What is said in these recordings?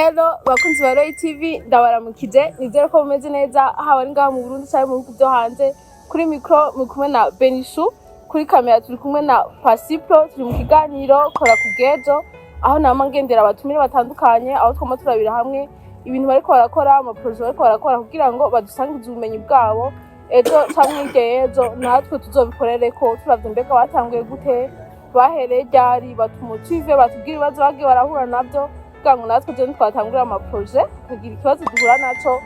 Hello bakunzi ba Roy TV, ndabaramukije. Nizere ko mumeze neza, haba ari ngaha mu Burundi canke mu bihugu vyo hanze. Kuri micro muri kumwe na Benishu, kuri kamera turi kumwe na Pasipro. Turi mu kiganiro Kora ku Bwejo, aho nama ngendera abatumire batandukanye, aho twama turabira hamwe ibintu bariko barakora, ama projets bariko barakora, kugira ngo badusangize ubumenyi bwabo. Ejo canke hirya y'ejo natwe tuzobikorereko. Turavye mbega batanguye gute, bahereye ryari, batumotive, batubwire ibibazo bagiye barahura navyo, kugira ngo natwe je twatangura ama projets tukagira ikibazo duhura naco,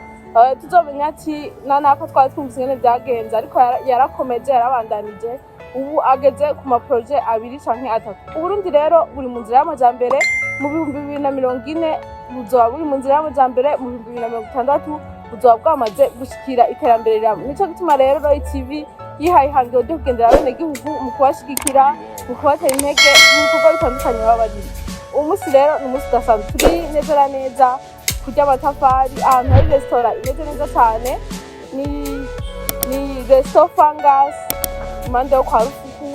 tuzomenya ati nanaka twari twumvise ingene vyagenze, ariko yarakomeje, yarabandanije, ubu ageze ku ma projets abiri canke atatu. Uburundi rero buri mu nzira y'amajambere. Mu 2040 buzoba buri mu nzira y'amajambere, mu 2060 buzoba bwamaze gushikira iterambere riramo. Nico gituma rero Roy TV yihaye ihangiro ryo kugendera abenegihugu mu kubashigikira, mu kubatera intege mu bikorwa bitandukanye baba barimo. Uwo munsi rero ni umunsi udasanzwe. Turi neza na neza kurya amatafari, ahantu hari resitora imeze neza cyane, ni Resto Fungus, impande yo kwa Rufuku.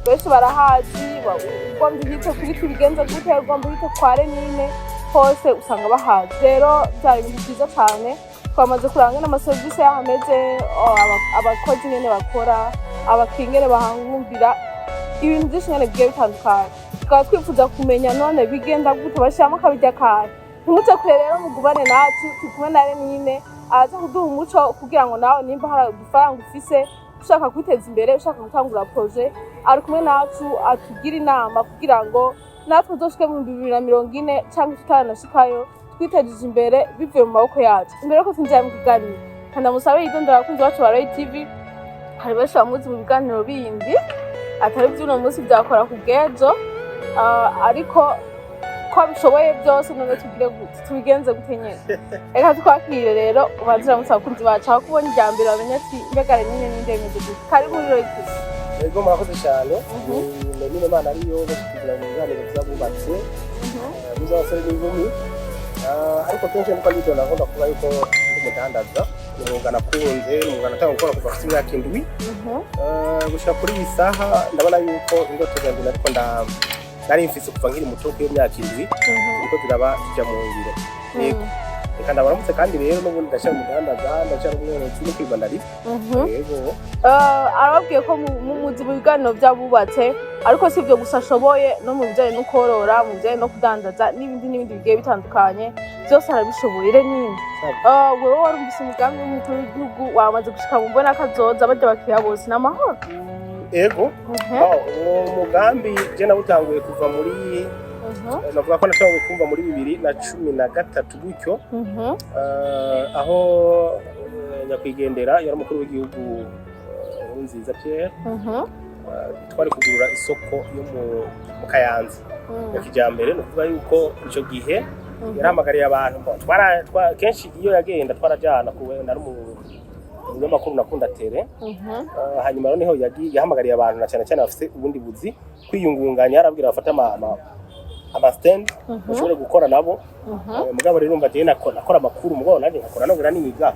Benshi barahazi. Ugomba uhite kuri Tubigenze Gute, ugomba uhite kwa Renine, hose usanga bahazi. Rero byari ibintu byiza cyane. Twamaze kuranga n'amaserivisi yaho ameze, abakozi nyene bakora, abakiriya ingene bahangumbira, ibintu byinshi nyene bigiye bitandukanye. Tukaba twifuza kumenya none bigenda gute, bashyiramo akabirya kahe. Ntimuze kure rero, mugubane natwe. Turi kumwe na Renine, aza kuduha umuco kugira ngo nawe nimba hari udufaranga ufise, ushaka kwiteza imbere, ushaka gutangura projet, ari kumwe natwe atugire inama kugira ngo natwe tuzoshike mu 2040 canke tutaranashikayo, twitejeje imbere bivuye mu maboko yacu. Imbere yuko twinjira mu kiganiro, kandi musabe yidondora abakunzi bacu ba Roy TV. Hari benshi bamuzi mu biganiro bindi atari vy'uno munsi byakora ku bw'ejo. Ariko ko abishoboye byose, none tugire gute, tubigenze gute nyene? Reka twakire rero, ubanze uramutse abakunzi bacu, aho kubona irya mbere bamenye ati mbega Renine ninde, bimeze gute. Kari muri Roy TV. Yego, murakoze cyane. Ni Lenine Mana ariyo kugira ngo ibiganiro by'abubatse biz'abasore n'inkumi. Ariko kenshi niko nditona, nkunda kuvuga yuko ndi umudandaza. Ni umwuga nakunze, ni umwuga natangiye gukora kuva mfite imyaka 7. Gushika kuri iyi saha ndabona yuko indoto zanjye nariko nari mfise kuva nkiri muto kuri iyo myaka 7 ziriko ziraba zija mu ngiro. Yego, reka ndabaramutse. Kandi rero n'ubundi ndacyari umudandaza, ndacyari umworozi, no kwibanda ari yego. Arababwiye ko muzi mu biganiro by'abubatse, ariko si ibyo gusa ashoboye, no mu bijyanye no korora, mu bijyanye no kudandaza n'ibindi n'ibindi bigiye bitandukanye, byose arabishoboye. Renine, wewe warumvise umugambi w'umukuru w'igihugu wamaze gushika mu mbona kazoza, barya bakiriya bose ni amahoro? Ego. Uwo mugambi je nawutanguye kuva muri navuga ko natanguye kumva muri 2013 gutyo, aho nyakwigendera yari umukuru w'igihugu, Nkurunziza Pierre, twari kugurura isoko yo mu Kayanza ya kijambere. Ni ukuvuga yuko ico gihe yarahamagariye abantu kenshi iyo yagenda twarajana, nari umunyamakuru, nakunda tere. Hanyuma rero niho yahamagariye abantu, na cyane cyane bafite ubundi buzi, kwiyungunganya. Arabwira bafate ama stand bashobore gukora nabo. Mugabo rero urumva jewe nakora amakuru, mugabo nanjye nkakora nongera niga.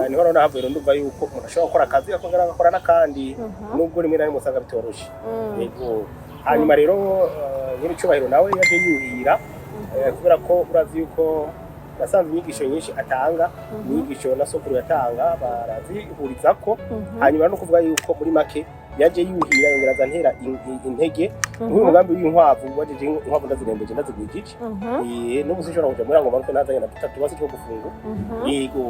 Niho rero nahavuye rero ndumva yuko umuntu ashobora gukora akazi akongera agakora n'akandi, nubwo rimwe na rimwe usanga bitoroshe. Yego, hanyuma rero nyir'icyubahiro nawe yaje yuhira, kubera ko urazi yuko nasanze inyigisho nyinshi atanga, inyigisho na sokuru yatanga barazihurizako. Hanyuma no kuvuga yuko muri make yaje yuhira, yongera aza ntera intege nk'uyu mugambi w'inkwavu wajeje. Inkwavu ndazirembeje, ndazigwijije. N'ubu sinshobora kuja muri ngo maruke nazanye na dutatu basi two gufungura. Yego.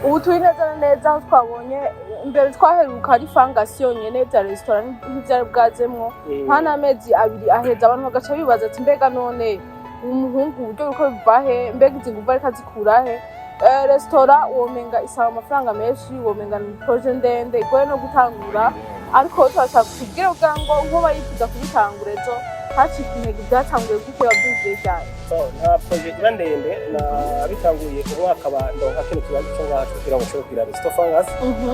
Ubu turi neza na neza aho twabonye mbere. Twaheruka ari fangasi yonyene, bya resitora ntivyari bwazemwo. Nta n'amezi 2 aheza, abantu bagaca bibaza ati mbega none umuhungu uburyo buriko biva he, mbega izi nguvu ariko azikura he? Resitora womenga isaba amafaranga menshi, womenga ni projet ndende igoye no gutangura, ariko turashaka kutubwira kugira ngo nkuba yifuza kubitangura ejo ntacike intege. Byatanguye gute, wabyumviye ryari? So, nta projet iba ndende. Nabitanguye umwaka ba ndonka kino kibanza cyo ngaha kugira ngo nshobore kugira Resto Fungus.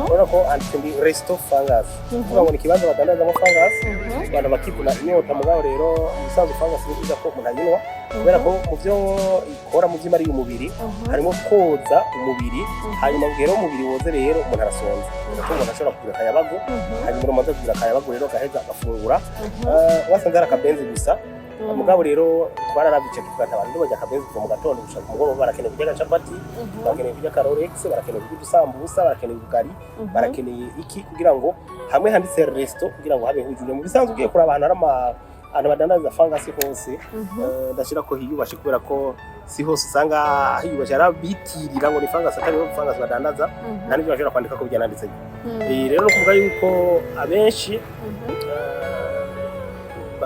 Urabona ko handitse ndi Resto Fungus, kuvuga ngo ni ikibanza badandazamo fungus, abantu bakivuna inyota. Mugabo rero umusanzu fungus ni byiza ko umuntu ayinywa, kubera ko mu byo ikora, mu byo imariye umubiri, harimo koza umubiri. Hanyuma mu gihe rero umubiri woze, rero umuntu arasonza, kuko umuntu ashobora kugira akayabagu. Hanyuma umaze kugira akayabagu rero agaheza agafungura. Wasanze hari akabenzi. gusa. Mugabo rero twararabice, tuvuga ati abantu barya akabenzi kuva mu gatondo gushika ku mugoroba, barakeneye kurya agacapati, barakeneye kurya akarolex, barakeneye kurya udusambusa, barakeneye ubugari, barakeneye iki, kugira ngo hamwe handitse resto, kugira ngo habe hujuje. Mu bisanzwe ugiye kuraba ahantu hari ahantu badandaza fangasi hose, ndashira ko hiyubashe, kubera ko si hose usanga hiyubashe. Hari abitirira ngo ni fangasi, atari fangasi badandaza, nta n'ibyo bashobora kwandika ko byananditse. Rero no kuvuga yuko abenshi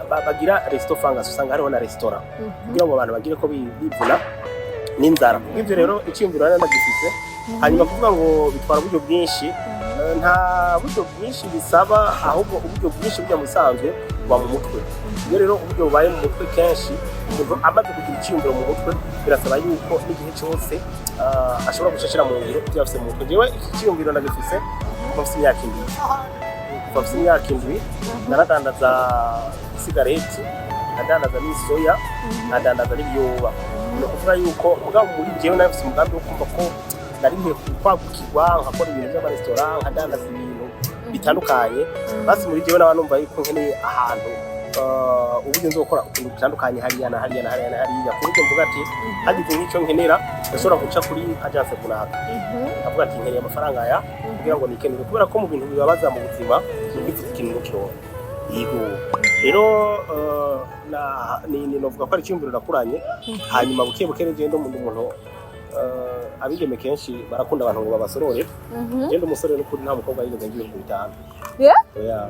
bagira resto fangasi, usanga hariho na restaurant, kugira ngo abantu bagire ko bivuna n'inzara. Kubw'ivyo rero iciyumviro nari ndagifise. Hanyuma kuvuga ngo bitwara uburyo bwinshi, nta buryo bwinshi bisaba, ahubwo uburyo bwinshi burya mu bisanzwe buba mu mutwe. Iyo rero uburyo bubaye mu mutwe, kenshi umuntu amaze kugira iciyumviro mu mutwe, birasaba yuko n'igihe cyose ashobora gushashira mu ngiro ibyo afise mu mutwe. Jewe iki ciyumviro ndagifise kuva mfise imyaka 7. Kuva mfise imyaka 7 naradandaza isigareti, nkadandaza n'isoya, nkadandaza n'ibiyoba. Ni ukuvuga yuko mugabo muri jewe nari mfise umugambi wo kumva ko nari nkwiye kwagukirwa, nkakora ibintu by'amaresitora, nkadandaza ibintu bitandukanye. Basi muri jewe naba numva yuko nkeneye ahantu uburyo nzokora utuntu dutandukanye, hariya na hariya na hariya na hariya, ku buryo mvuga ati hagize nk'icyo nkenera, ndashobora guca kuri agence runaka, avuga ati nkeneye amafaranga aya kugira ngo nikenere, kubera ko mu bintu bibabaza mu buzima ni ukwifata ikintu ntukironke. Yego rero, ni novuga ko ari icyumviro nakuranye. Hanyuma buke buke rero genda umuntu, abigeme kenshi barakunda abantu ngo babasorore. Genda umusore, n'ukuri nta mukobwa yigeze ngira 5000. Oya.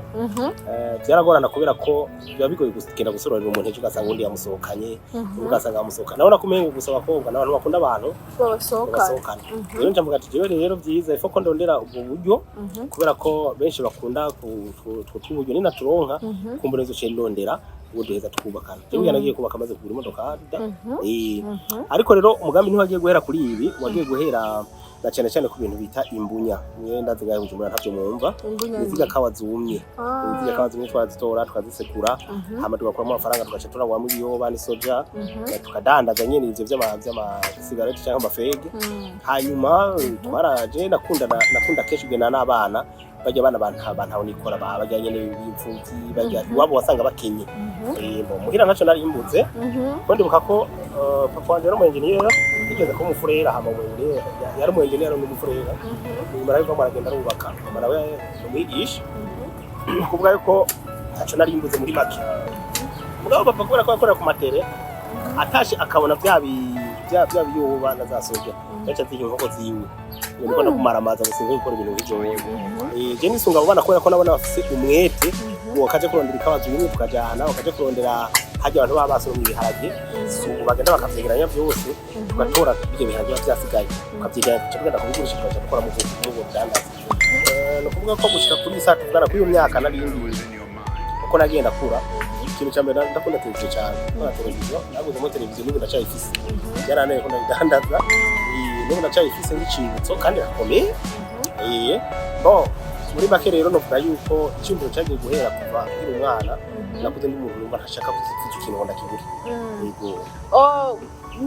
Byaragorana kubera ko biba bigoye kugenda gusororera umuntu, ejo ugasanga undi yamusohokanye, ugasanga yamusohokanye. Nabona ko umengo gusa abakobwa n'abantu bakunda abantu babasohokana. Basohokana. Rero nca mvuga ati jewe rero byiza ifo ko ndondera ubwo buryo, kubera ko benshi bakunda utwo tw'uburyo, ninaturonka kumbura nzo ndondera ubu duheza tukubakana. Jewe nagiye kubaka maze kugura imodoka da. Ariko rero umugambi ntiwagiye guhera kuri ibi, wagiye guhera na cyane cyane ku bintu bita imbunya. Mwenda zingahe Bujumbura ntavyo mwumva? Imbunya? Ni zirya kawa zumye. Zirya kawa zumye twazitora, tukazisekura, hama tugakuramo amafaranga, tugaca turangwamo ibiyoba n'isoja, tukadandaza nyene ivyo vy'amasigareti cyangwa amafege. Hanyuma twaraje nakunda kenshi kugenda n'abana, bajya abana bantaho nikora, bajya nyene b'imfuvyi, bajya iwabo wasanga bakenye. Muhira ntaco nari mbuze, ko ndibuka ko papa wanje yari umu engineer, yigeze kuba umufurera, hama umu engineer yari umu engineer n'umufurera, nyuma arabivamo aragenda arubaka, mama nawe ni umwigisha. Kuvuga yuko ntaco nari mbuze muri make. Mugabo papa, kubera ko yakorera ku matere, atashe akabona bya biyoba na za soja, yaca aziha inkoko ziwe. Iyo niko ndakumaramaza gusa gukora ibintu nk'ivyo. Je nisunga abo bana, kubera ko nabona bafise umwete, uwo kaje kurondera ikawa zumye tukajana, bakaja kurondera harya abantu baba basoromye ibiharage, bagenda bakavyegeranya byose, tugatora ibyo biharage biba vyasigaye, tukavyegeranya, tugaca tugenda kubigurisha, tugaca dukora mu bwo budandaza. Ni ukuvuga ko gushika kuri iyi saa tuvugana, kuri iyo myaka narindi, uko nagiye ndakura, ikintu cya mbere ndakunda televiziyo cyane. Ndakunda televiziyo, naguzemo televiziyo, n'ubu ndacyayifise. Byarananiye ko ndayidandaza, n'ubu ndacyayifise nk'icibutso kandi irakomeye. Bon, muri make rero novuga yuko icyumviro cyagiye guhera kuva nkiri umwana. Nakuze ndi umuntu numva ntashaka kuzifuza ikintu ngo ndakibure. Yego. Oh,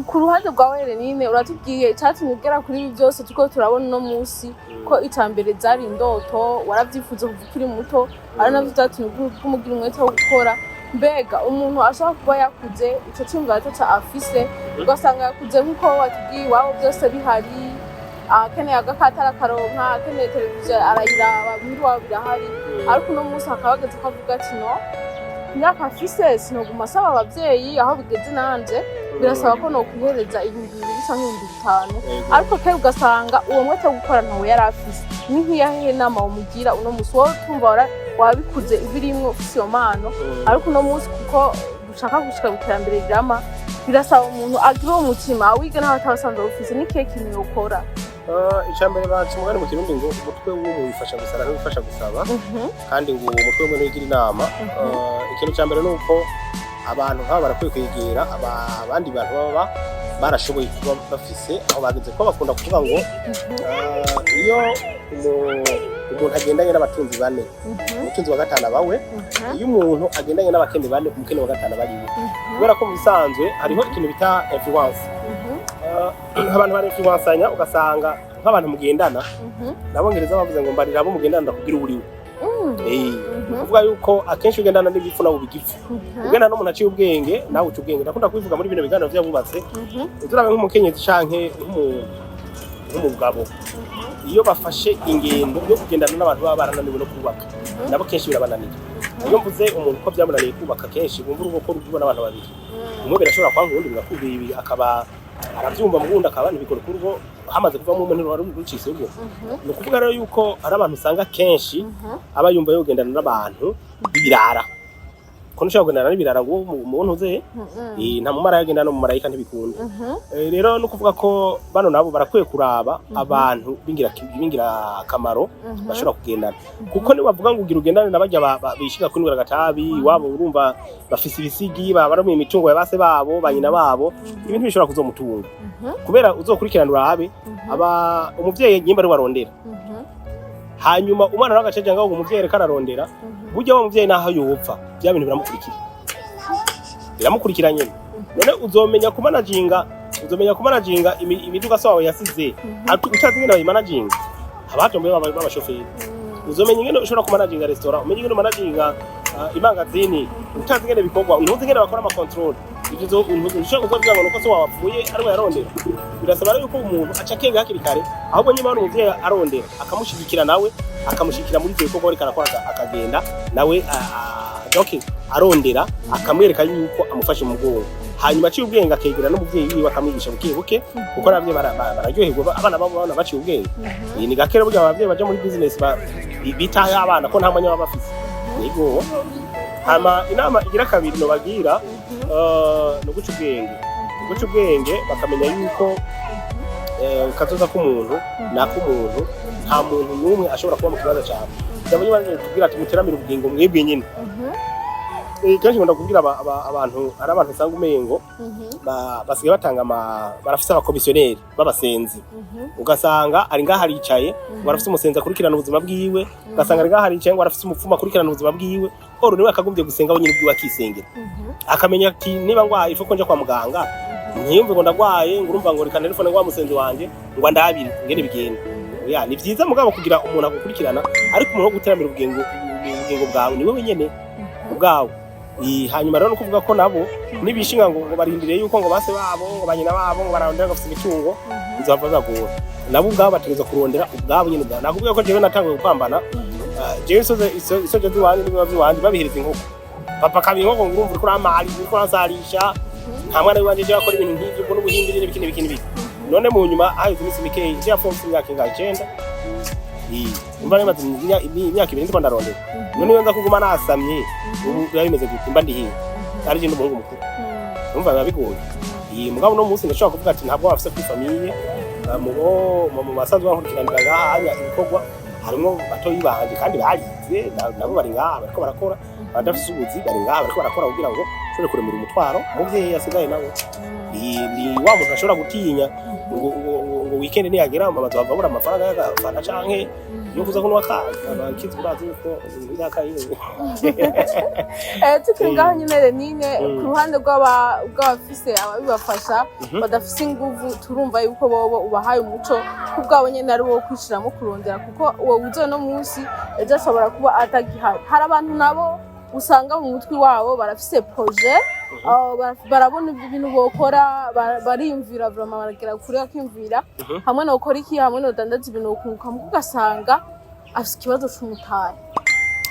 ku ruhande rwawe Renine, uratubwiye icyatumye ugera kuri ibi byose turiko turabona uno munsi, ko icya mbere zari indoto, waravyifuza kuva ukiri muto, ari navyo vyatumye umugira umwete wo gukora. Mbega umuntu ashobora kuba yakuze ico ciyumviro ataco afise, ugasanga yakuze nk'uko watubwiye, iwabo byose bihari, akeneye agakata arakaronka, akeneye televiziyo arayiraba, muhira iwabo birahari, ariko uno munsi hakaba hageze ko avuga ati no imyaka mfise sinoguma asaba abavyeyi, aho bigeze nanje birasaba ko nokwihereza 2000 canke 5000. Ariko kera ugasanga uwo mwete wo gukora ntawe yari afise. Ni nk'iyahehe nama womugira uno munsi, wowe tumva wabikuze ibirimwo, ufise iyo mpano, ariko uno munsi kuko dushaka gushika ku iterambere rirama, birasaba umuntu agira uwo mutima awige naho ataba asanzwe awufise, ni kihe kintu yokora? Icya mbere baca umugani mu Kirundi ngo umutwe w'umuntu wifasha gusara ntiwifasha gusaba, kandi ngo umutwe w'umuntu wigira inama. Ikintu cya mbere ni uko abantu nk'aba barakwiye kwegera abandi bantu baba barashoboye kuba bafise aho bageze, ko bakunda kuvuga ngo iyo umuntu agendanye n'abatunzi bane, umutunzi wa gatanu abawe. Iyo umuntu agendanye n'abakene bane, umukene wa gatanu aba ariwe, kubera ko mu bisanzwe hariho ikintu bita influence. Abantu barinfluensanya, ugasanga nk'abantu mugendana, n'Abongereza bavuze ngo mbarira abo mugendana ndakubwira uriwe. Ni ukuvuga yuko akenshi ugendana n'ibifu nawe uba igifu, ugendana n'umuntu aciye ubwenge nawe uca ubwenge. Ndakunda kubivuga muri bino biganiro vy'abubatse. Turabe nk'umukenyezi canke nk'umugabo, iyo bafashe ingendo yo kugendana n'abantu baba barananiwe no kubaka, nabo kenshi birabananira. Iyo mvuze umuntu ko byamunaniye kubaka, kenshi bumva urugo ko rugirwa n'abantu babiri. Umwe birashobora kwanga, uwundi bigakuba, akaba aravyumva, mu wundi akaba ntibikora ku rugo. Hamaze kuvamo umwe, ntiruba rucitse urugo. Ni ukuvuga rero yuko ari abantu usanga kenshi aba yumva yogendana n'abantu b'ibirara, ko ntushobora kugendana n'ibirara ngo ube umuntu uze. Nta mumarayika agenda no mu marayika, ntibikunda. Rero no kuvuga ko bano nabo barakwiye kuraba abantu b'ingirakamaro bashobora kugendana, kuko nibavuga ngo ugira ugendane na barya bishiga kwinywera agatabi iwabo, urumva bafise ibisigi, baba baramuye imitungo ya base babo, ba nyina babo, ibintu bishobora kuzomutunga, kubera uzokurikirana urabe aba umuvyeyi nyimba ari warondera, hanyuma umwana nawe agacaja ngaho ngo umuvyeyi ariko ararondera. Burya wa muvyeyi naho yopfa, bya bintu biramukurikira, biramukurikira nyene. None uzomenya kumanaginga imiduga se wawe yasize utazi ingene bayimanaginga? Haba hatomboye b'abashoferi. Uzomenya ingene ushobora kumanaginga restaurant, umenye ingene umanaginga imangazini, utazi ingene bikorwa, ntuzi ingene bakora ama contrôle? Ivyo ushobora kuzovuga ngo nuko se wawe apfuye ariwe yarondera. Birasaba rero yuko umuntu aca akenge hakiri kare. Ahubwo nyuma hari umuvyeyi arondera, akamushigikira, nawe akamushigikira muri ivyo bikorwa ariko arakora, akagenda nawe donc arondera, akamwereka yuko amufashe mu mugongo. Hanyuma aciye ubwenge akegera n'umuvyeyi wiwe, akamwigisha buke buke, kuko abavyeyi bararyoherwa abana babo babona baciye ubwenge. Iyi ni gake rero burya abavyeyi baja muri business bitaho abana, ko nta mwanya baba bafise. Yego. Hama inama igira kabiri nobagira, ni uguca ubwenge, guca ubwenge bakamenya yuko kazoza k'umuntu ni ak'umuntu. Nta muntu n'umwe ashobora kuba mu kibanza cyawe. Ijambo ry'Imana ritubwira ati: "Muteramire ubugingo mwebwe nyine." Kenshi nkunda kubwira abantu, ari abantu usanga umengo basigaye batanga barafise abakomisiyoneri b'abasenzi, ugasanga ari ngaho aricaye ngo arafise umusenzi akurikirana ubuzima bwiwe, ugasanga ari ngaho aricaye ngo arafise umupfumu akurikirana ubuzima bwiwe. Oro niwe akagombye gusenga wenyine ubwiwe, akisengera, akamenya ati: "Niba ngwaye, ifu ko nja kwa muganga." Ntiyumve ngo ndagwaye, ngo urumva ngo reka telefone ngo wa musenzi wanje ngo andabire ingene bigenda. Oya, ni vyiza mugabo kugira umuntu agukurikirana, ariko umuntu wo guteramira ubugingo bwawe ni wewe nyene ubwawe. Hanyuma rero no kuvuga ko nabo nibishinga ngo barindiriye yuko ngo base babo, ngo banyina babo, ngo bararondera, ngo bafise imitungo, bizava bibagora. Nabo ubwabo bategerezwa kurondera ubwabo nyene ubwabo. Nakubwiye ko jewe natanguye gupambana. Jewe isoje z'iwanje n'ibiba vy'iwanje babihereza inkoko, papa akaba inkoko, ngo urumva uriko uramari, uriko uransarisha, nta mwana w'iwanje je akora ibintu nk'ivyo, ubwo n'ubuhimbiri n'ibiki n'ibiki n'ibiki. None mu nyuma haheze iminsi mikeyi je yapfuye mfise imyaka ingahe? 9. Umva, nimaze imyaka 2 ndiko ndarondera. None iyo nza kuguma nasamye, ubu biba bimeze gute? Mba ndi hehe? Ari je n'umuhungu mukuru, urumva biba bigoye. Mugabo uno munsi ndashobora kuvuga ati ntabwo bafise kuri famille, mu bo mu basanzwe bankurikiranira ngaha hanya ibikorwa, harimwo batoyi banje kandi barize, nabo bari ngaha bariko barakora. Abadafise ubuzi bari ngaha bariko barakora kugira ngo ushobore kuremera umutwaro umuvyeyi yasigaye nawe. Ni wa muntu ashobora gutinya ngo weekend niyagera amazu bava abura amafaranga y'agafanta canke yo kuza kunywa akazi. Abakizi urazi yuko imyaka yiwe. Tukiri ngaho nyine, Lenine, ku ruhande rw'abafise ababibafasha badafise inguvu, turumva yuko bobo ubahaye umuco ko ubwabo nyene ari wo kwishiramo kurondera, kuko uwo wize no munsi ejo ashobora kuba atagihari. Hari abantu nabo usanga mu mutwe wabo barafise projet, barabona ibintu bokora, bariyumvira vraiment, baragera kure bakiyumvira hamwe nokora iki, hamwe nodandaza ibintu nokunguka, muko ugasanga afise ikibazo c'umutahe,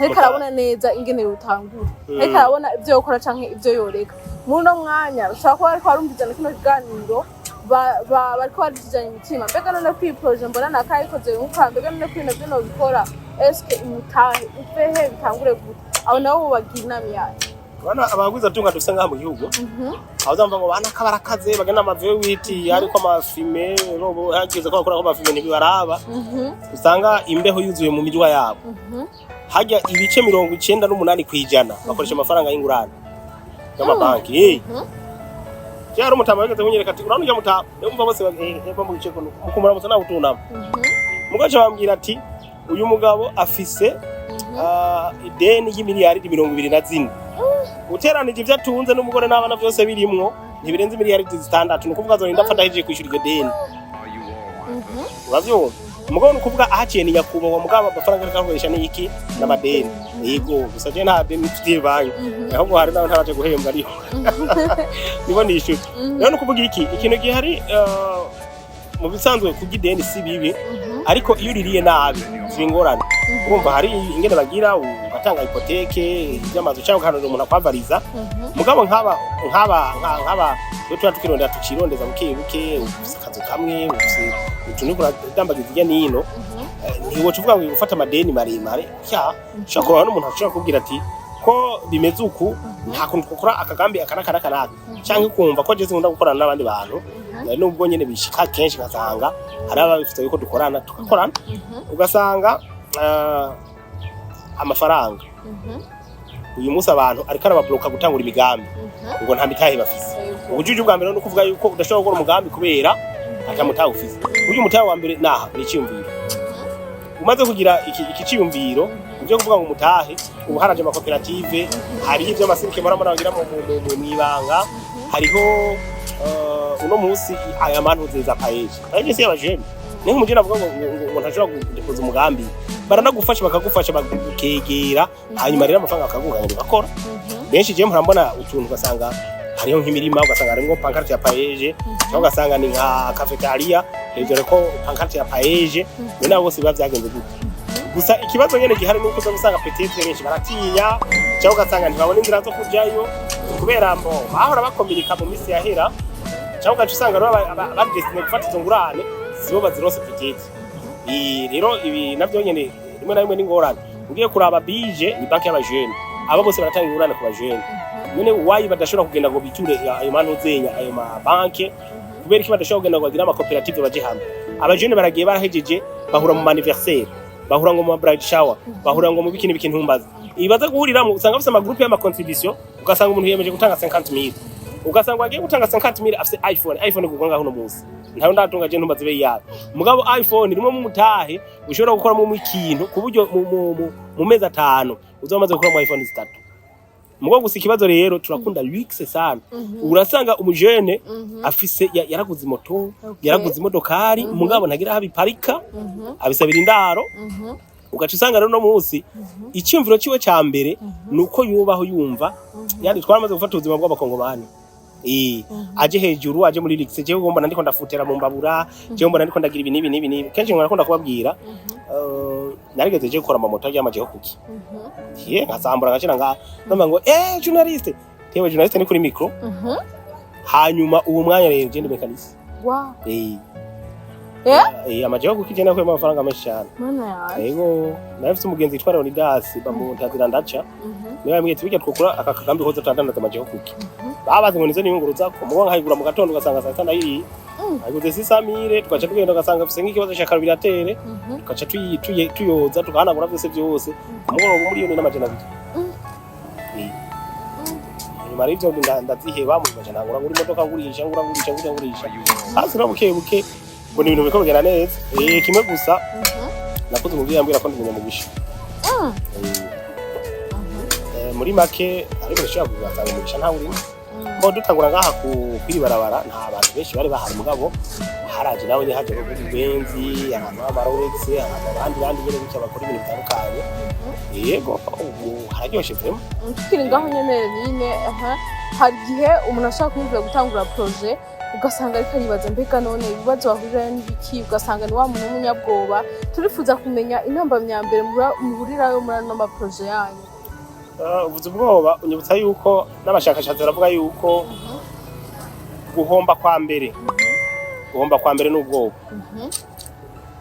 ariko arabona neza ingene yotangura, ariko arabona ibyo yokora canke ibyo yoreka. Muri uno mwanya bashobora kuba bariko barumvizana kino kiganiro, bariko barijijanya imitima: mbega none ko iyi projet mbona nakayikoze yunguka? Mbega none ko ibintu navyo nobikora? Eske imutahe uvehe, bitangure gute? Abo nabo bobagira inama yayo? Bana abagwiza tunga dufise ngaha mu gihugu, aho uzamva ngo bana kabarakaze bagenda ama V8, ariko ama fumé bobo hageze ko bakora ko ama fumé ntibibaraba. Usanga imbeho yuzuye mu mijwa yabo. Hajya ibice 98% bakoresha amafaranga y'ingurane y'amabanki. Hari umutama wigeze kunyereka ati: "Urabona ujya mutama?" Niyo bose bamugice ko mukumuramutsa nawe utunama. Mugace bambwira ati: "Uyu mugabo afise ideni y'imiliyaridi 24, uteranije ivyo atunze n'umugore n'abana byose birimwo ntibirenze miliyaridi 6, ni ukuvuga azorinda apfa adahejeje kwishura iryo deni." Uravyumva? Mugabo ni ukuvuga ahaciye ni nyakubahwa, mugabo amafaranga ariko akoresha ni iki? N'amadeni. Yego, gusa je nta deni mfitiye banki, ahubwo hari n'aho ntabaje guhembwa, ariho nibo nishyura. Rero ni ukuvuga iki, ikintu gihari, mu bisanzwe kurya ideni si bibi, ariko iyo uririye nabi ziba ingorane. Urumva hari ingene bagira, ugatanga hypothèque y'amazu cyangwa ugahanurira umuntu akwavariza. Mugabo nk'aba iyo tuba tukirondera, tukirondeza buke buke, ufise akazu kamwe, ufise utuntu uriko uradambagiza hirya n'ino, ntiwoca uvuga ngo gufata amadeni maremare. Kya ushobora kuraba n'umuntu ashobora kubwira ati ko bimeze uku, nta kuntu twakora akagambi aka n'aka n'aka n'aka, canke ukumva ko jewe nkunda gukorana n'abandi bantu. Nubwo nyene bishika kenshi ngasanga hari ababifite yuko dukorana, tugakorana, ugasanga amafaranga uyu munsi abantu ariko arababloka gutangura imigambi, ngo nta mitahe bafise. Ubujuju bwa mbere ni ukuvuga yuko udashobora gukora umugambi kubera ata mutahe ufise. Burya umutahe wa mbere naha ni iciyumviro. Umaze kugira iki ciyumviro, ivyo kuvuga ngo umutahe, ubu haraje amakoperative, hariho ivyo amasirike murabona bagira mw'ibanga, hariho uno munsi aya mantuze za PAEEJ. PAEEJ si y'abajene. Ni nk'umujene avuga ngo ntashobora kudepoza umugambi, baranagufasha, bakagufasha, bakegera, hanyuma rero amafaranga bakaguha ngo ugakora. Benshi je mpora utuntu, ugasanga hariho nk'imirima, ugasanga harimwo pancarte ya PAEEJ, cyangwa ugasanga ni nka cafetaria, hejuru ko pancarte ya PAEEJ. Bene abo bose biba vyagenze gute? Gusa ikibazo nyene gihari nuko uza gusanga peut-être benshi baratinya, cyangwa ugasanga ntibabona inzira zo kujayo kubera mbo bahora bakominika mu misi yahera, cyangwa ugaca usanga rero badestinés gufata izo ngurane sibo bazirose peut-être. Rero ibi navyo nyene rimwe na rimwe n'ingorane. Ugiye kuraba bije ni banki y'abajene, aba bose baratanga ingurane ku bajene. None wayi badashobora kugenda ngo biture ayo mantuzenya, ayo mabanke? Kubera iki badashobora kugenda ngo bagire amakoperative, baje hamwe? Abajene baragiye barahejeje, bahura mu anniversaire, bahura ngo mu bride shower, bahura ngo mu biki n'ibiki, ntumbaza. Ibaza guhuriramo, usanga bafise amagroupe y'amacontribution, ugasanga umuntu yiyemeje gutanga 50,000, ugasanga agiye gutanga 50,000 afise iPhone. iPhone kugwa ngaho uno munsi ntayo ndatunga je, ntumbaze ibe yawe. Mugabo iPhone rimwe mu mutahe ushobora gukoramo ikintu ku buryo mu mezi 5 uzaba umaze gukoramo iPhone 3. Mugabo gusa ikibazo rero, turakunda luxe sana. Urasanga umujene afise yaraguze moto, yaraguze imodokari, mugabo ntagira aho abiparika, abisabira indaro. Ugaca usanga rero no munsi icyumviro ciwe ca mbere nuko yubaho yumva yani twaramaze gufata ubuzima bw'abakongomani. Aje hejuru, aje muri luxe, jewe mbona ndiko ndafutera mu mbabura, jewe mbona ndiko ndagira ibi n'ibi n'ibi n'ibi. Kenshi nkunda kubabwira, narigeze je gukora amamoto y'amajeho kuki ye nkasambura ngashira nga ndumva ngo journaliste, tewe journaliste ni kuri micro. Hanyuma uwo mwanya rero je ndi mécanicien. Amajeho kuki je nakuyemo amafaranga menshi cyane. Mana yawe! Yego, nawe mfise umugenzi yitwa Leonidas bamuntazira ndaca. Niwe yambwiye ati bijya twokora aka kagambi koza tudandaza amajeho kuki. Babaze ngo nizo niyunguruza ko mugo nkayigura mu gatondo, ugasanga saa sita ndayiriye. Ayiguze 600,000, tugaca tugenda ugasanga afise nk'ikibazo ca carburateur, tugaca tuyoza, tugahanagura vyose vyose, ku mugoroba 1,200,000. Nyuma rero ivyo ndaziheba, mu gaca ntangura ngura imodoka, ngurisha, ngura, ngurisha, ngurisha, ngurisha, hasi no buke buke mbona ibintu biriko bigenda neza. Kimwe gusa, nakoze umuvyeyi ambwira ko ndi umunyamugisha. Muri make, ariko ndashobora kugasanga umugisha ntawe urimo. Bo dutangura ngaha ku kwiri barabara, nta bantu benshi bari bahari, mugabo haraje nawe nyine haje benzi, abantu b'abaroretse, abantu abandi bandi nyene gutya bakora ibintu bitandukanye. Yego, ubu hararyoshe vraiment. Tukiri ngaho nyene nyine, aha hari igihe umuntu ashaka kumvira gutangura projet, ugasanga ariko aribaza mbega none ibibazo bahurirayo n'ibiki, ugasanga ni wa muntu w'umunyabwoba. Turifuza kumenya intambamyambere muhurirayo muri ano maprojets yanyu. Uvuze ubwoba unyibutsa yuko n'abashakashatsi baravuga yuko guhomba kwa mbere ni ubwoba.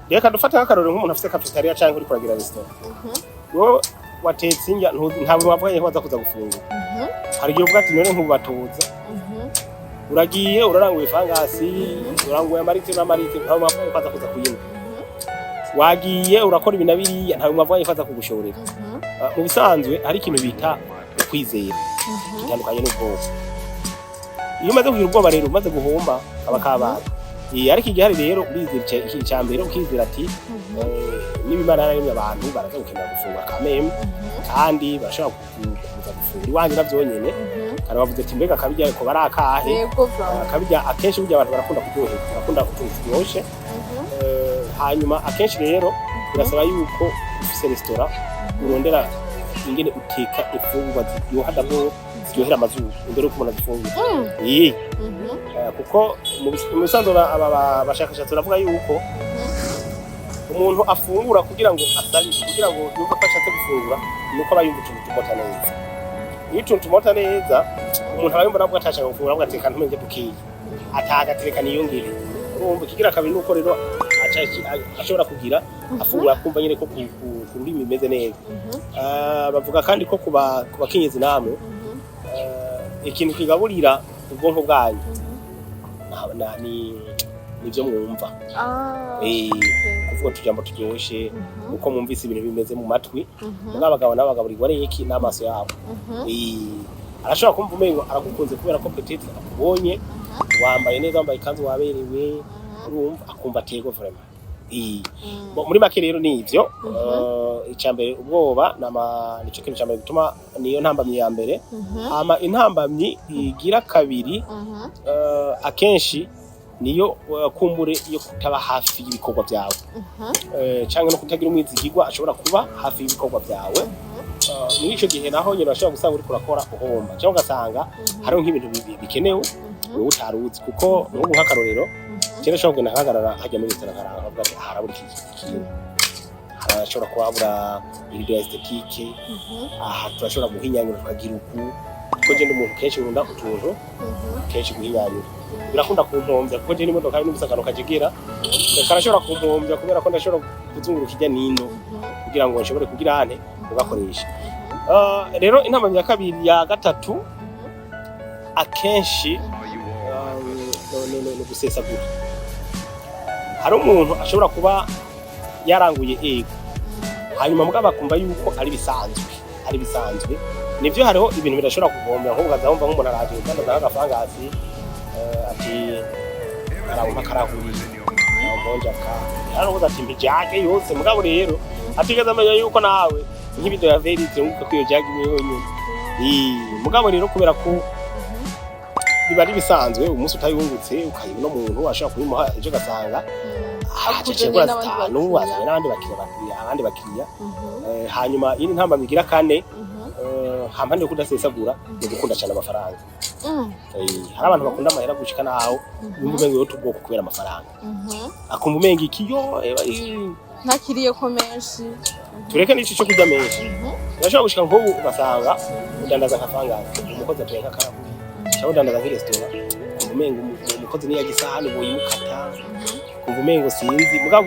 Reka dufate nk'akarorero nk'umuntu afise cafétéria canke uriko uragira restaurant, wowe watetse indya, ntabwo wavuganye ko baza kuza gufungura. Hari igihe uvuga ati none nk'ubu batoza. Uragiye uraranguye fangasi, uranguye amarite n'amarite, ntabwo wavuganye ko aza kuza kuyinywa. Wagiye urakora ibi na biriya, ntabwo wavuganye ko aza kugushorera. Mu bisanzwe hari ikintu bita ukwizera gitandukanye n'ubwoba. Iyo umaze kugira ubwoba rero, umaze guhomba, kaba kabaye. Ariko igihari rero, urizera iki cya mbere, ukizera ati niba Imana yararemye abantu, baraza gukenera gufungura kameme, kandi barashobora kuza gufungura iwanjye na vyonyene. Kandi bavuze ati mbega akabirya ko bari akahe? Yego bro. Akabirya akenshi burya abantu barakunda kuryoherwa, barakunda utuntu turyoshe. Hanyuma akenshi rero birasaba yuko ufise restaurant urondera ingene uteka imfungurwa ziryoha, d'abord ziryohera amazuru imbere yuko umuntu azifungura. Kuko mu bisanzwe aba bashakashatsi baravuga yuko umuntu afungura kugira ngo asabire, kugira ngo yumve ko ashatse gufungura, nuko aba yumva utuntu tumota neza. Iyo utuntu tumota neza, umuntu aba yumva nabwo atashaka gufungura, avuga ati: "Reka ntumenye dukiye atagatereka niyongere." Urumva, ikigira kabiri nuko rero ashobora kugira afungura akumva nyene ko ku rurimi bimeze neza. Bavuga kandi ko ku bakenyezi namwe, ikintu kigaburira ubwonko bwanyu nivyo mwumva. Kuvuga utujambo turyoshe, uko mwumvise ibintu bimeze mu matwi. Mugabo abagabo nabo bagaburirwa n'iki? N'amaso yabo. Arashobora kumva umengo aragukunze kubera ko peut-être akubonye wambaye neza, wambaye ikanzu, waberewe, urumva akumva atego vraiment. Bo, muri make rero ni ivyo. Icya mbere ubwoba nama nico kintu cya mbere gituma, niyo ntambamyi ya mbere. Hama intambamyi igira kabiri, akenshi niyo kumbure yo kutaba hafi y'ibikorwa byawe, canke no kutagira umwizigirwa ashobora kuba hafi y'ibikorwa byawe. Muri ico gihe naho nyine urashobora gusanga uriko urakora uhomba, cyangwa ugasanga hariho nk'ibintu bikenewe wowe utaruzi. Kuko nk'ubu nk'akarorero, kera ushobora kugenda nkahagarara hajya muri resitora, nkaraba nkavuga ati: "Aha harabura iki kintu, harashobora kuba habura irido ya esthétique, aha turashobora guhinyanyura tukagira uku." Kuko je ndi umuntu kenshi nkunda utuntu, kenshi guhinyanyura birakunda kumpombya, kuko je n'imodoka n'ubusa akantu kajegera karashobora kumpombya, kubera ko ndashobora kuzunguruka ijya nino kugira ngo nshobore kugira ante kugakoresha. Rero intambamyi ya kabiri, ya gatatu, akenshi no gusesagura. Hari umuntu ashobora kuba yaranguye ego, hanyuma mugabo akumva yuko ari bisanzwe, ari bisanzwe. Nivyo, hariho ibintu bidashobora kugombera, nk'ubu ukaza wumva nk'umuntu araje kudandaza nk'agafangasi, ati arawumpa akarahuri, arawumponja ka, yaravuze ati: "Mpa ijage yose." Mugabo rero atigeze amenya yuko nawe nk'ibido ya verite wunguka ko iyo jage imwe yonyene. Mugabo rero kubera ko biba ari bisanzwe, umunsi utayungutse ukayiba uno muntu ashobora kubimuha ejo, ugasanga akuzaniye acecekura n'abandi zitanu, bakiriya. Azanye n'abandi bakiriya babiri, abandi bakiriya. Hanyuma iyindi ntambamyi igira kane, hampande yo kudasesagura, ni gukunda cyane amafaranga. Hari abantu bakunda amahera gushika naho yumva umengo yota ubwoko kubera amafaranga, akumva umenga iki yo ntakiriye ko menshi. Tureke n'ico cyo kurya menshi. Urashobora gushika nk'ubu ugasanga udandaza nka fangasi, umukozi atoye nk'akarahuri, cyangwa udandaza nk'iresitora, ukumva umengo umukozi niyaga isahani boyimukata, ukumva umengo sinzi. Mugabo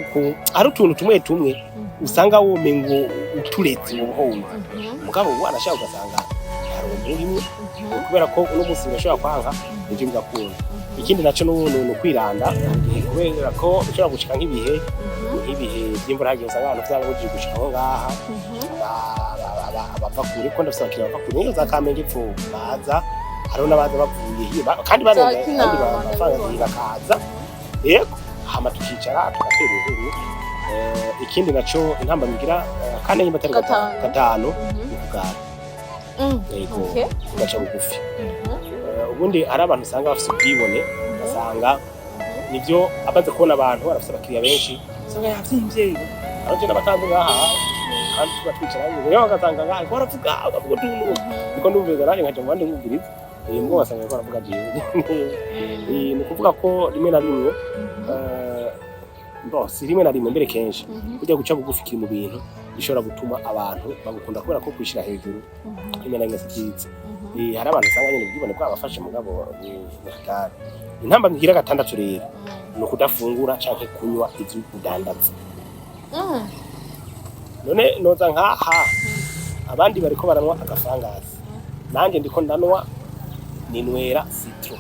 hari utuntu tumwe tumwe usanga womengo uturetse wobuhomba, mugabo wanashaka ugasanga hari umuntu rimwe, kubera ko uno munsi birashobora kwanka, ejo bigakunda. Ikindi naco ni ukwiranda kubera ko ushobora gushika nk'ibihe by'imvura, hagiye usanga abantu vyarabujije gushika aho ngaha. Abava kure, ko ndafise abakiriya bava kure niyo za Kamenge epfo baza, hariho n'abaza bavuye hiyo kandi barenga Za Kinama, kandi amafaranga ndabibona. bakaza, yego, hama tukicara tugatera inkuru. Ikindi naco intambamyi igira kane nyuma atari gatanu. Gatanu. Gatanu ni ukugara. Yego. Ugaca bugufi. Ubundi hari abantu usanga bafise ubwibone, ugasanga nivyo amaze kubona abantu arafise abakiriya benshi, usanga yavyimbye. Hariho n'abatanzi ngaha kandi tuba twicaranye rero, bagasanga ngaha ariko baravuga, bakavuga utuntu niko ndumviriza, nanjye nkaja mu bandi nkumviriza. Mbwo basanga bariko baravuga jewe. Ni ukuvuga ko rimwe na rimwe, bon, si rimwe na rimwe, mbere kenshi, burya guca bugufi kiri mu bintu bishobora gutuma abantu bagukunda, kubera ko kwishira hejuru rimwe na rimwe si vyiza. Hari abantu usanga nyene ubwibone bwabafashe, mugabo ni hatari. Intambamyi igira gatandatu rero ni ukudafungura canke kunywa ivyo udandaza. None noza nkaha abandi bariko baranywa agafangasi, nanje ndiko ndanwa, ninywera citron.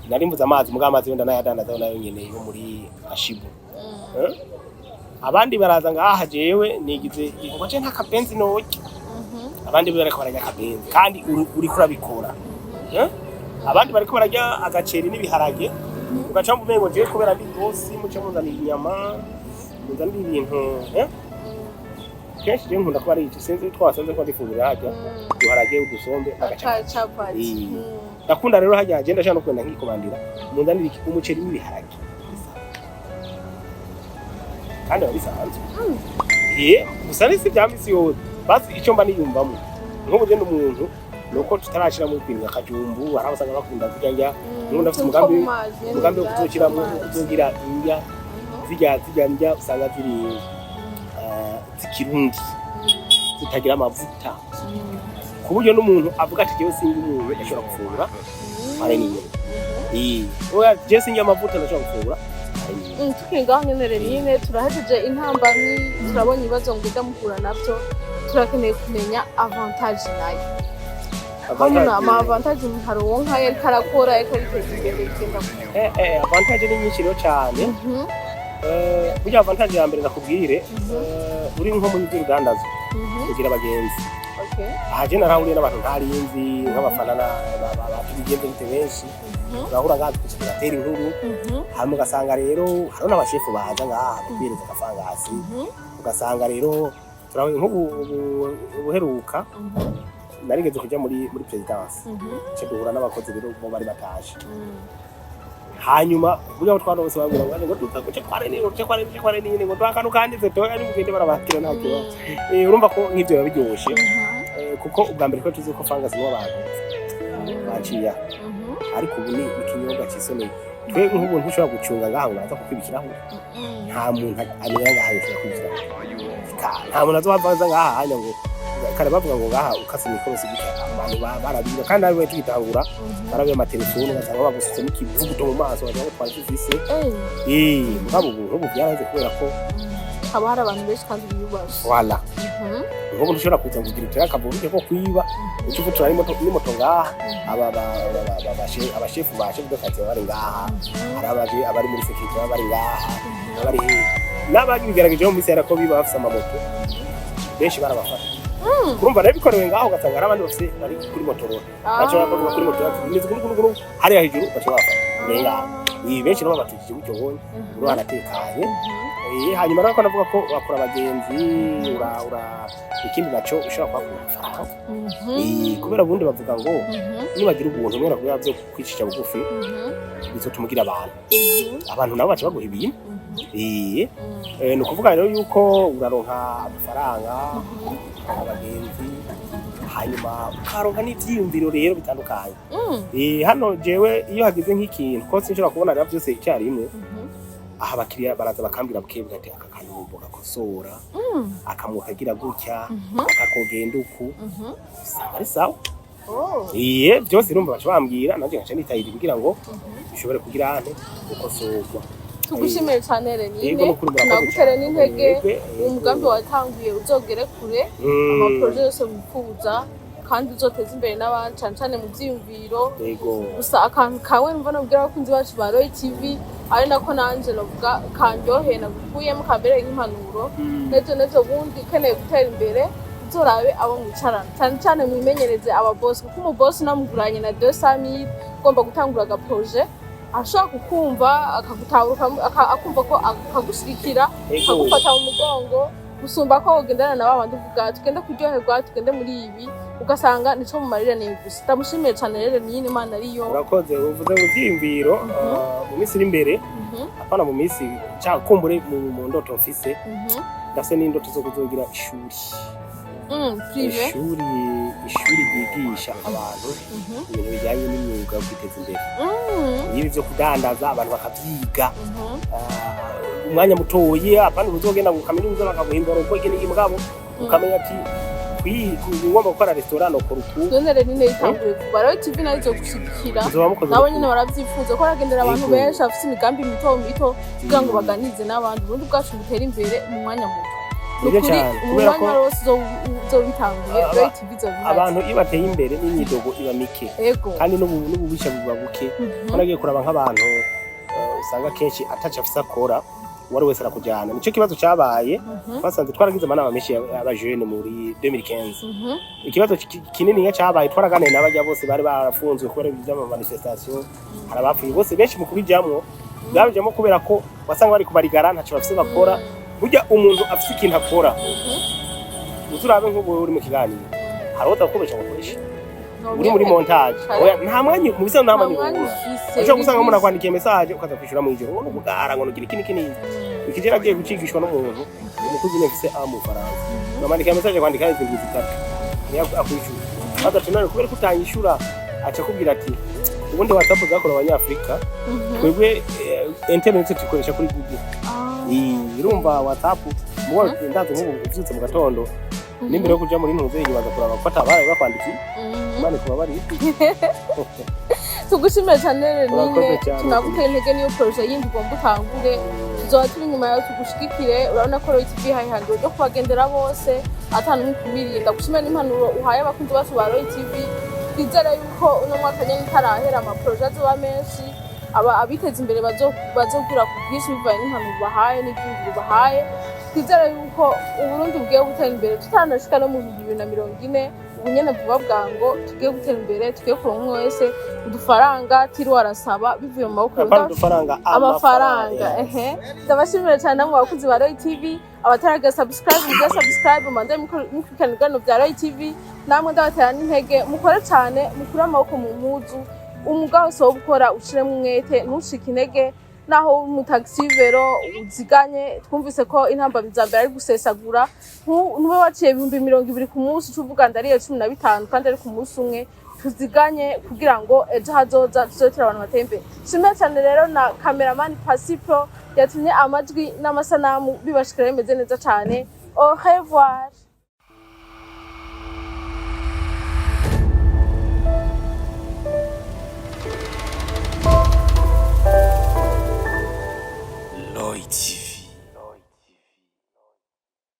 Nari mvuze amazi, mugabo amazi yo ndanayadandaza nayo nyene yo muri Ashibu. Abandi baraza ngaha, jewe nigize ngo je nta kabenzi norya, abandi bariko bararya akabenzi kandi uriko urabikora. Abandi bariko bararya agaceri n'ibiharage, ugaca wumva umengo jewe kubera ndi bosi muce muzanira inyama, muzanira ibintu. Kenshi jewe nkunda kuba ari ico, sinzi twasanze ko ndifungurira harya uduharage, udusombe n'agacapati. Capati. Ndakunda rero harya je ndashaka no kugenda nkikomandira: "Munzanire iki? Umuceri n'ibiharage." Kandi biba bisanzwe. Gusa ni si bya misi yose, basi icyo mba niyumvamo nk'ubu genda umuntu ni uko tutarashiramo ibintu nka kajumbu. Hari abo usanga bakunda kurya ndya. Nk'ubu ndafite umugambi wo kuzoshyiramo, kuzogira indya zirya ndya usanga ziri z'ikirundi, zitagira amavuta, ku buryo n'umuntu avuga ati: "Jewe sinzi umuntu ashobora gufungura pare n'inyuma." Oya, jewe sinjya amavuta, ndashobora gufungura pare n'inyuma. Tukiri ngaho nyene Renine, turahejeje intambamyi, turabonye ibibazo ngenda muhura navyo, turakeneye kumenya avantage nayo aho nyine, ama avantage umuntu aronka iyo ariko arakora, ariko ariteza imbere, bigenda gute? Avantage ni nyinshi rero cyane. Burya avantage ya mbere ndakubwire, uri nko muri by'urudandazwa, kugira abagenzi. Aha je narahuriye n'abantu ntarinzi, nk'abafana tubigenze bite benshi, turahura ngaha tugatera inkuru. Hanyuma ugasanga rero hariho n'abashefu baza ngaha bakwereza agafangasi. Ugasanga rero turahuye nk'ubu ubuheruka narigeze kuja muri présidence, nca duhura n'abakozi rero bo bari batashe. Hanyuma burya aho twarose babwira ngo duka guce kware nini, guce kware, guce kware nini, ngo twakanu kanditse toya nimugende, barabakira nta kibazo. Urumva ko nk'ivyo biba biryoshe. Kuko ubwa mbere twari tuzi ko fangasi nibo abantu baciye aha, ariko ubu ni ikinyobwa cisoneye. Twe nk'ubu ntushobora gucunga ngaha ngo baza kukwiba ikirahure. Nta muntu amenya ngaha yoshobora kwiba ikirahure. Nta muntu azohava aza ngaha hanya ngo kare bavuga ngo ngaha ukase mikorosi gutya abantu barabiba. Kandi nawe tugitangura barabiba amatelefone, ugasanga bagusutsemo ikivuguto mu maso, wagira ngo twari dufise. Mugabo ubu nk'ubu byaraheze kubera ko Haba hari abantu benshi kandi biyubashe. Wala nk'ubu ntushobora kuza ngo ugire utere akavuga ko kwiba uca uvutura n'imoto ngaha. Aba abashefu ba chef de quartier bari ngaha, hari abari muri sécurité baba bari ngaha, abari hehe n'ababigerageje mu minsi yera ko biba bafise amamoto benshi barabafata. Urumva rero bikorewe ngaho, ugasanga hari abandi bafise bari kuri moto rero baca bavuga kuri moto yacu imeze kuri kuri kuri hariya hejuru, baca babafata ngaha. Iyi benshi nabo babatujije gutyo bonye uri haratekanye. Hanyuma rero ko navuga ko wakura abagenzi, ura ikindi naco ushobora kuhakura amafaranga. Kubera ubundi bavuga ngo nibagira ubuntu mwera kubera byo kwicisha bugufi, bizotuma ugira abantu, abantu nabo baca baguha ibintu. Ni ukuvuga rero yuko uraronka amafaranga, abagenzi, hanyuma ukaronka n'ivyiyumviro rero bitandukanye. Hano jewe iyo hagize nk'ikintu ko sinshobora kubona rero byose icyarimwe, aha abakiriya baraza bakambwira buke ati: "Aka kantu wumva gakosora, akamwo kagira gutya, akakogenda uku," usanga ari sawa. Iye byose urumva baca bambwira, nanjye nkaca nitahira kugira ngo bishobore kugira ante gukosorwa. Tugushimiye cyane Yego, Renine. nukuri murakoze Tunagutere cyane. n'intege. Yego, Uwo mugambi watanguye uzogere kure, amaprojet yose wifuza, kandi uzoteze imbere n'abandi, cyane cyane mu byiyumviro. Gusa akantu kamwe numva nabwira abakunzi bacu ba Roy TV, ari nako nanje navuga kanryoheye nagukuyemo, kambereye nk'impanuro, nejo nejo bundi ukeneye gutera imbere, uzorabe abo mwicarana, cyane cyane mwimenyereze ababosi, kuko umubosi unamuguranye na 200,000 ugomba gutangura agaprojet, ashobora kukumva, akagutahura, akumva ko akagushigikira, akagufata mu mugongo, gusumba ko ugendana na babandi uvuga tugende kuryoherwa, tugende muri ibi, ugasanga nico mumarira ni gusa. Ndamushimiye cyane rero niyini Imana ariyo. Urakoze. Uvuze ngo ivyiyumviro, mu minsi iri imbere, apana mu minsi kumbure mu ndoto mfise, ndafise n'indoto zo kuzogira ishuri. Privé. Ishuri ryigisha abantu ibintu bijyanye n'imyuga yo kwiteza imbere, ibi byo kudandaza, abantu bakavyiga. Umwanya mutoyi, apana uzogenda ngo kaminuza bakaguha imboroko iki n'iki, mugabo ukamenya ati ugomba gukora restaurant nokora uku. None rero nyine yitanguye vuba, rero TV nayo izogushigikira. Muzoba mukoze. Nabo nyine baravyifuza ko baragendera abantu benshi bafise imigambi mito mito kugira ngo baganirize n'abandi, ubundi bwacu butere imbere mu mwanya muto. Ni Nibyo ukuri, cyane, kubera ko umwanya wose uzobitanguye, Roy TV izobihari. Abantu iyo bateye imbere n'imyidogo iba mike, kandi n'ububisha buba buke. Ko nagiye kuraba nk'abantu usanga kenshi ataco afise akora, uwari wese arakujyana. Nico kibazo cabaye. Twasanze twaragize amanama menshi y'abajene muri 2015. Ikibazo kinini cyabaye, twaraganiye n'abajya bose bari barafunzwe kubera ibintu by'amamanifestation, hari abapfuye bose. Benshi mu kubijamwo babijamo kubera ko wasanga bari kubarigara, ntaco bafise bakora. Burya umuntu afise ikintu akora, uzi urabe nk'ubu uri mu kiganiro, hari uwo utakubesha ngo ukoreshe uri muri montage. Oya, nta mwanya mu bisanzwe, nta nta mwanya mwanya ubura. ufise. Ushobora gusanga umuntu akwandikiye message ukaza kwishura mu ijoro, ngo nugara ngo nugira iki n'iki n'iki. Ikije agiye gucigishwa n'umuntu, umukozi mfise a mu Faransa, namandika message, kwandika izi ndwi 3 niyo akwishura. Maze ati: "None kubera ko utanyishura?" Aca akubwira ati: "Ubundi WhatsApp zakorewe Abanyafrika, twebwe internet tuyikoresha kuri Google." Urumva WhatsApp mubo ndazi, nk'ubu uvyutse mu gatondo n'imbere yo kuja muri ntuze inyuma kuraba ko atabaye bakwandikiye. Imana ikubabarire. Tugushimire cyane. Urakoze Renine, cyane. Tunagutera intege niyo projet yindi ugomba utangure, tuzoba turi inyuma yawe tugushigikire. Urabona ko Roy TV ihangiro ryo kubagendera bose ata n'umwe ukumiriye. Ndagushimire n'impanuro uhaye abakunzi bacu ba Roy TV. Twizere yuko uno mwaka nyene utarahera ama projets azoba menshi, aba abiteza imbere bazogura ku bwinshi bivanye n'impanuro bahaye n'ivyiyumviro bahaye. Twizere yuko Uburundi bugiye gutera imbere tutaranashika no mu 2040. Ubu nyene vuba bwango tugiye gutera imbere, tugiye kuronka umwe wese udufaranga tiriwe arasaba bivuye mu maboko. Apana udufaranga. Amafaranga. Ehe, ndabashimira cyane namwe abakunzi ba Roy TV. Abataraga subscribe, mugire subscribe, mande mukurikirana ibiganiro bya Roy TV. Namwe ndabatera n'intege, mukore cyane, mukure amaboko mu mpuzu. Umwuga wose wo gukora ushiremo umwete, ntucike intege naho mu taxi vélo uziganye. Twumvise ko intambamyi za mbere ari gusesagura. Ntube waciye 20,000 ku munsi uca uvuga ndariye 15 kandi ari ku munsi umwe. Tuziganye kugira ngo ejo hazoza tuzobe turi abantu bateye imbere. Shimwe cyane rero na cameraman Pasipro yatumye amajwi n'amasanamu bibashikira bimeze neza cyane. Au revoir.